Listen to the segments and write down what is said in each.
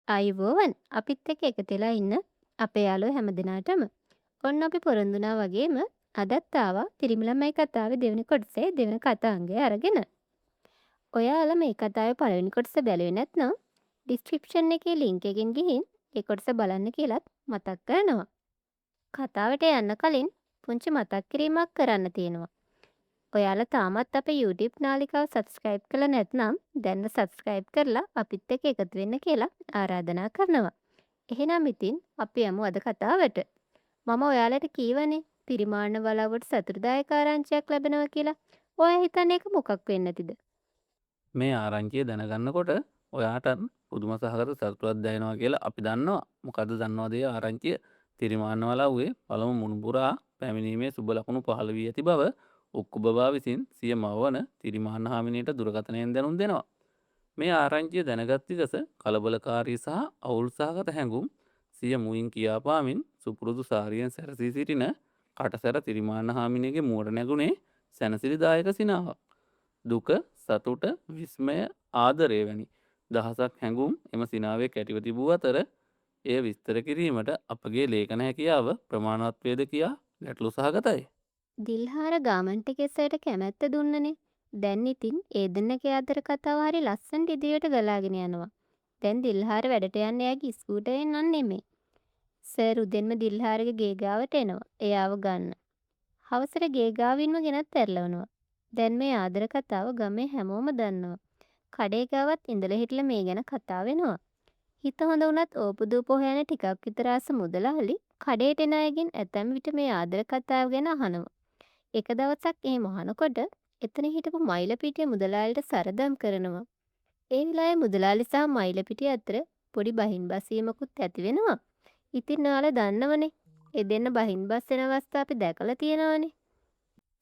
ආයුබෝවන්, අපිත් එක්ක එකතු වෙලා ඉන්න අපේ යාළුවෝ හැම දෙනාටම. ඔන්න අපි පොරොන්දු වුණා වගේම අදත් ආවා පිරිමි ළමයි කතාවේ දෙවෙනි කොටසේ දෙවෙනි කතාංගය අරගෙන. ඔයාලා මේ කතාවේ පළවෙනි කොටස බැලුවේ නැත්නම් ඩිස්ක්‍රිප්ෂන් එකේ ලින්ක් එකෙන් ගිහින් ඒ කොටස බලන්න කියලත් මතක් කරනවා. කතාවට යන්න කලින් පුංචි මතක් කිරීමක් කරන්න තියෙනවා. ඔයාලා තාමත් අපේ YouTube නාලිකාව සබ්ස්ක්‍රයිබ් කරලා නැත්නම් දැන්ම සබ්ස්ක්‍රයිබ් කරලා අපිත් එක්ක එකතු වෙන්න කියලා ආරාධනා කරනවා. එහෙනම් ඉතින් අපි යමු අද කතාවට. මම ඔයාලට කීවනේ තිරිමාන්න වලව්වට සතුටුදායක ආරංචියක් ලැබෙනවා කියලා. ඔයා හිතන්නේ ඒක මොකක් වෙන්න ඇතිද? මේ ආරංචිය දැනගන්නකොට ඔයාටත් පුදුම සහගත සතුටක් දැනෙනවා කියලා අපි දන්නවා. මොකද්ද දන්නවද ඒ ආරංචිය? තිරිමාන්න වලව්වේ පළමු මුණුපුරා පැමිණීමේ සුබ ලකුණු පහළ වී ඇති බව උක්කු බබා විසින් සිය මව වන තිරිමාන්න හාමිනේට දුරකථනයෙන් දැනුම් දෙනවා. මේ ආරංචිය දැනගත් විගස කලබලකාරී සහ අවුල් සහගත හැඟුම් සිය මුවින් කියාපාමින් සුපුරුදු සාරියෙන් සැරසී සිටින කටසැර තිරිමාන්න හාමිනේගේ මුවට නැගුණේ සැනසිලිදායක සිනාවක්. දුක, සතුට, විස්මය, ආදරය වැනි දහසක් හැඟුම් එම සිනාවේ කැටිව තිබූ අතර එය විස්තර කිරීමට අපගේ ලේඛන හැකියාව ප්‍රමාණවත් වේද කියා ගැටලු සහගතයි. දිල්හාර ගාමන්ට් එකේ සර්ට කැමැත්ත දුන්නනේ. දැන් ඉතින් ඒ දෙන්නගේ ආදර කතාව හරි ලස්සනට ඉදිරියට ගලාගෙන යනවා. දැන් දිල්හාර වැඩට යන්නේ එයාගේ ස්කූටරයෙන් නන් නෙමෙයි. සර් උදෙන්ම දිල්හාරගේ ගේ ගාවට එනවා එයාව ගන්න. හවසට ගේ ගාවින්ම ගෙනත් ඇරලවනවා. දැන් මේ ආදර කතාව ගමේ හැමෝම දන්නවා. කඩේ ගාවත් ඉඳලා හිටලා මේ ගැන කතා වෙනවා. හිත හොඳ වුණත් ඕපදූප හොයන්න ටිකක් විතර ආස මුදලාලි කඩේට එන අයගෙන් ඇතැම් විට මේ ආදර කතාව ගැන අහනවා. එක දවසක් එහෙම අහනකොට එතන හිටපු මයිලපිටිය මුදලාලිට සරදම් කරනවා. ඒ වෙලාවේ මුදලාලි සහ මයිලපිටිය අතර පොඩි බහින් බසීමකුත් ඇති වෙනවා. ඉතින් ඔයාලා දන්නවනේ ඒ දෙන්න බහින් බස් වෙන අවස්ථා අපි දැකලා තියෙනවනේ.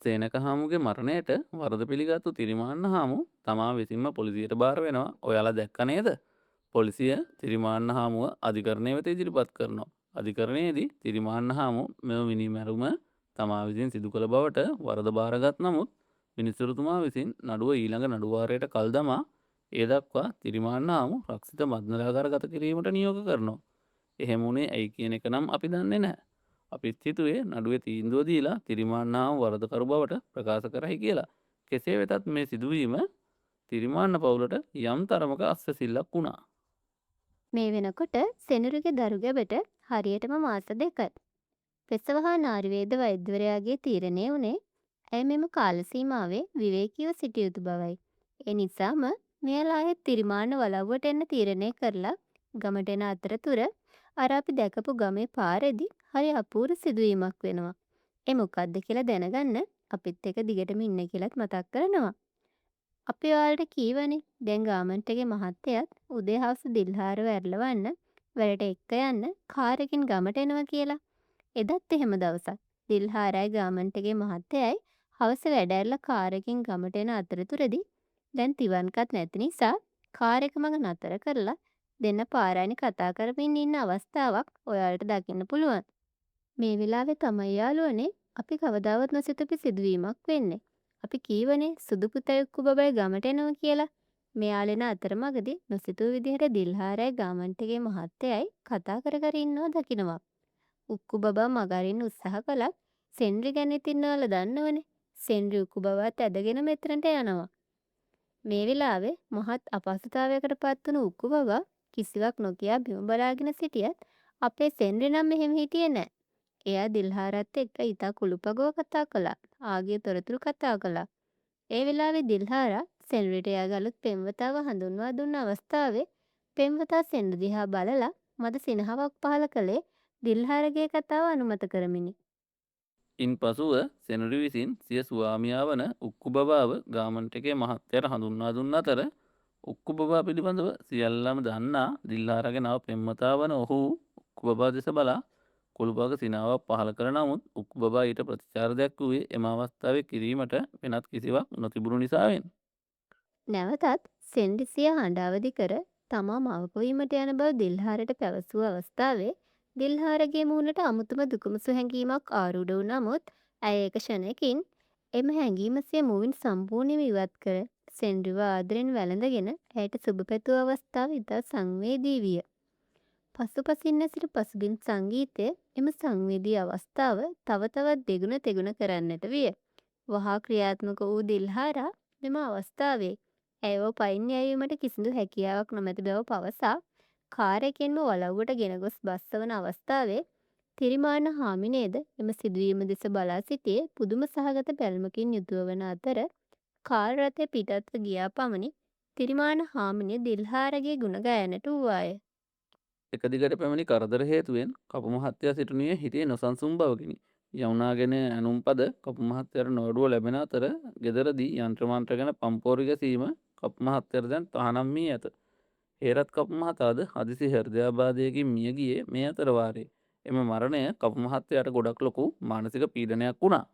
සේනක හාමුගේ මරණයට වරද පිළිගත්තු තිරිමාන්න හාමු තමා විසින්ම පොලිසියට භාර වෙනවා. ඔයාලා දැක්ක නේද? පොලිසිය තිරිමාන්න හාමුව අධිකරණය වෙත ඉදිරිපත් කරනවා. අධිකරණයේදී තිරිමාන්න හාමු මෙම මිනීමැරුම තමා විසින් සිදු කළ බවට වරද භාරගත් නමුත් විනිසුරුතුමා විසින් නඩුව ඊළඟ නඩු වාරයට කල් දමා ඒ දක්වා තිරිමාන්න හාමු රක්ෂිත බන්ධනාගාරගත කිරීමට නියෝග කරනවා. එහෙම වුණේ ඇයි කියන එක නම් අපි දන්නේ නැහැ. අපිත් හිතුවේ නඩුවේ තීන්දුව දීලා තිරිමාන්න හාමු වරදකරු බවට ප්‍රකාශ කරයි කියලා. කෙසේ වෙතත් මේ සිදුවීම තිරිමාන්න පවුලට යම් තරමක අස්වැසිල්ලක් වුණා. මේ වෙනකොට සෙනුරුගේ දරු ගැබට හරියටම මාස 2යි. ප්‍රසව හා නාරිවේද වෛද්‍යවරයාගේ තීරණය වුණේ ඇය මෙම කාල සීමාවේ විවේකීව සිටිය යුතු බවයි. ඒ නිසාම මෙයාලා ආයෙත් තිරිමාන්න වලව්වට එන්න තීරණය කරලා ගමට එන අතරතුර අර අපි දැකපු ගමේ පාරෙදි හරි අපූර්ව සිදුවීමක් වෙනවා. ඒ මොකක්ද කියලා දැනගන්න අපිත් එක්ක දිගටම ඉන්න කියලත් මතක් කරනවා. අපි ඔයාලට කීවනේ දැන් ගාමන්ට් එකේ මහත්තයත් උදේ හවස දිල්හාරව ඇරලවන්න වැඩට එක්ක යන්න කාර් එකකින් ගමට එනවා කියලා. එදත් එහෙම දවසක් දිල්හාරයි ගාමන්ට් එකේ මහත්තයයි හවස වැඩ ඇරලා කාර් එකකින් ගමට එන අතරතුරදී දැන් තිවන්කත් නැති නිසා කාර් එක මග නතර කරලා දෙන්න පාර අයිනේ කතා කරමින් ඉන්න අවස්ථාවක් ඔයාලට දකින්න පුළුවන්. මේ වෙලාවේ තමයි යාළුවනේ අපි කවදාවත් නොසිතපු සිදුවීමක් වෙන්නේ. අපි කීවනේ සුදු පුතයි උක්කු බබයි ගමට එනවා කියලා. මෙයාලා එන අතරමඟදී නොසිතූ විදිහට දිල්හාරයි ගාමන්ට් එකේ මහත්තයයි කතා කර කර ඉන්නවා දකිනවා. උක්කු බබා මග අරින්න උත්සාහ කළත් සෙන්රි ගැන ඉතින් ඔයාලා දන්නවනේ. සෙන්රි උක්කු බබාත් ඇදගෙන මෙතනට යනවා. මේ වෙලාවේ මහත් අපහසුතාවයකට පත් වුණු උක්කු බබා කිසිවක් නොකියා බිම බලාගෙන සිටියත් අපේ සෙන්රි නම් එහෙම හිටියේ නෑ. එයා දිල්හාරත් එක්ක ඉතා කුළුපගව කතා කළා. ආගිය තොරතුරු කතා කළා. ඒ වෙලාවේ දිල්හාරා සෙන්රිට එයාගේ අලුත් පෙම්වතාව හඳුන්වා දුන්න අවස්ථාවේ පෙම්වතා සෙන්රි දිහා බලලා මද සිනහවක් පහළ කළේ දිල්හාරගේ කතාව අනුමත කරමිනි. ඉන් පසුව සෙනුරි විසින් සිය ස්වාමියා වන උක්කු බබාව ගාමන්ට් එකේ මහත්තයාට හඳුන්වා දුන් අතර උක්කු බබා පිළිබඳව සියල්ලම දන්නා දිල්හාරගේ නව පෙම්වතා වන ඔහු උක්කු බබා දෙස බලා කුළුපග සිනාවක් පහළ කළ නමුත් උක්කු බබා ඊට ප්‍රතිචාර දැක්වුවේ එම අවස්ථාවේ කිරීමට වෙනත් කිසිවක් නොතිබුණු නිසාවෙන්. නැවතත් සෙන්රි සිය හඬ අවදි කර තමා මවක වීමට යන බව දිල්හාරට පැවසූ අවස්ථාවේ දිල්හාරගේ මුහුණට අමුතුම දුකමුසු හැඟීමක් ආරූඪ වූ නමුත් ඇය ඒක ක්ෂණයකින් එම හැඟීම සිය මුවින් සම්පූර්ණයෙන්ම ඉවත් කර සෙන්රිව ආදරෙන් වැළඳගෙන ඇයට සුබ පැතූ අවස්ථාව ඉතා සංවේදී විය. පසුපසින් ඇසෙන පසුබිම් සංගීතය එම සංවේදී අවස්ථාව තව තවත් දෙගුණ තෙගුණ කරන්නට විය. වහා ක්‍රියාත්මක වූ දිල්හාරා මෙම අවස්ථාවේ ඇයව පයින් යැවීමට කිසිදු හැකියාවක් නොමැති බව පවසා කාර් එකෙන්ම වලව්වට ගෙන ගොස් බස්සවන අවස්ථාවේ තිරිමාන්න හාමිනේද එම සිදුවීම දෙස බලා සිටියේ පුදුම සහගත බැල්මකින් යුතුව වන අතර, කාර් රථය පිටත්ව ගියා පමණින් තිරිමාන්න හාමිනේ දිල්හාරගේ ගුණ ගයන්නට වූවාය. එක දිගට පැමිණි කරදර හේතුවෙන් කපු මහත්තයා සිටිනුයේ හිතේ නොසන්සුන් බවකිනි. යමුනාගෙන ඇනුම් පද කපු මහත්තයාට නොඅඩුව ලැබෙන අතර, ගෙදරදී යන්ත්‍ර මන්ත්‍ර ගැන පම්පෝරි ගැසීම කපු මහත්තයාට දැන් තහනම් වී ඇත. හේරත් කපු මහතාද හදිසි හෘදයාබාධයකින් මිය ගියේ මේ අතර වාරයේ. එම මරණය කපු මහත්තයාට ගොඩක් ලොකු මානසික පීඩනයක් වුණා.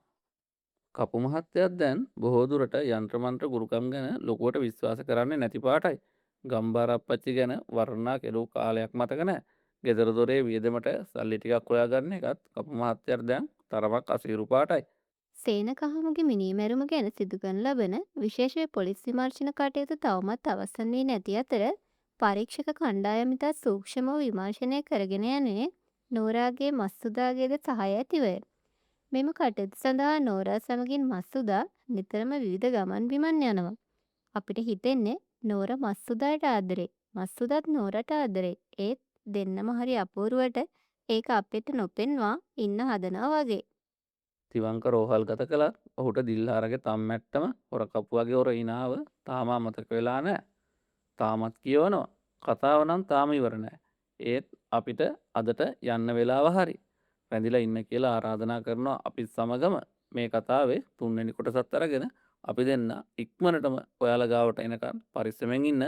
කපු මහත්තයාත් දැන් බොහෝ දුරට යන්ත්‍ර මන්ත්‍ර ගුරුකම් ගැන ලොකුවට විශ්වාස කරන්නේ නැති පාටයි. ගම්බාර අප්පච්චි ගැන වර්ණනා කෙරූ කාලයක් මතක නෑ. ගෙදර දොරේ වියදමට සල්ලි ටිකක් හොයාගන්න එකත් කපු මහත්තයාට දැන් තරමක් අසීරු පාටයි. සේනක හමුගේ මිනී මැරුම ගැන සිදු කරනු ලබන විශේෂ පොලිස් විමර්ශන කටයුතු තවමත් අවසන් වී නැති අතර, පරීක්ෂක කණ්ඩායම ඉතා සූක්ෂමව විමර්ශනය කරගෙන යනුයේ නෝරාගේ මස්සුදාගේ ද සහාය ඇතිවය. මෙම කටයුතු සඳහා නෝරා සමගින් මස්සුදා නිතරම විවිධ ගමන් බිමන් යනවා. අපිට හිතෙන්නේ නෝරා මස්සුදාට ආදරෙයි, මස්සුදාත් නෝරාට ආදරෙයි. ඒත් දෙන්නම හරි අපූරුවට ඒක අපිට නොපෙන්වා ඉන්න හදනවා වගේ. තිවංක රෝහල්ගත කළත් ඔහුට දිල්හාරගේ තම්මැට්ටම හොර කපුවගේ හොර හිනාව තාම අමතක වෙලා නෑ. තාමත් කියවනවා. කතාව නම් තාම ඉවර නෑ. ඒත් අපිට අදට යන්න වෙලාව හරි. රැඳිලා ඉන්න කියලා ආරාධනා කරනවා අපිත් සමගම මේ කතාවේ තුන්වෙනි කොටසත් අරගෙන අපි දෙන්න ඉක්මනටම ඔයාලා ගාවට එනකන් පරිස්සමෙන් ඉන්න.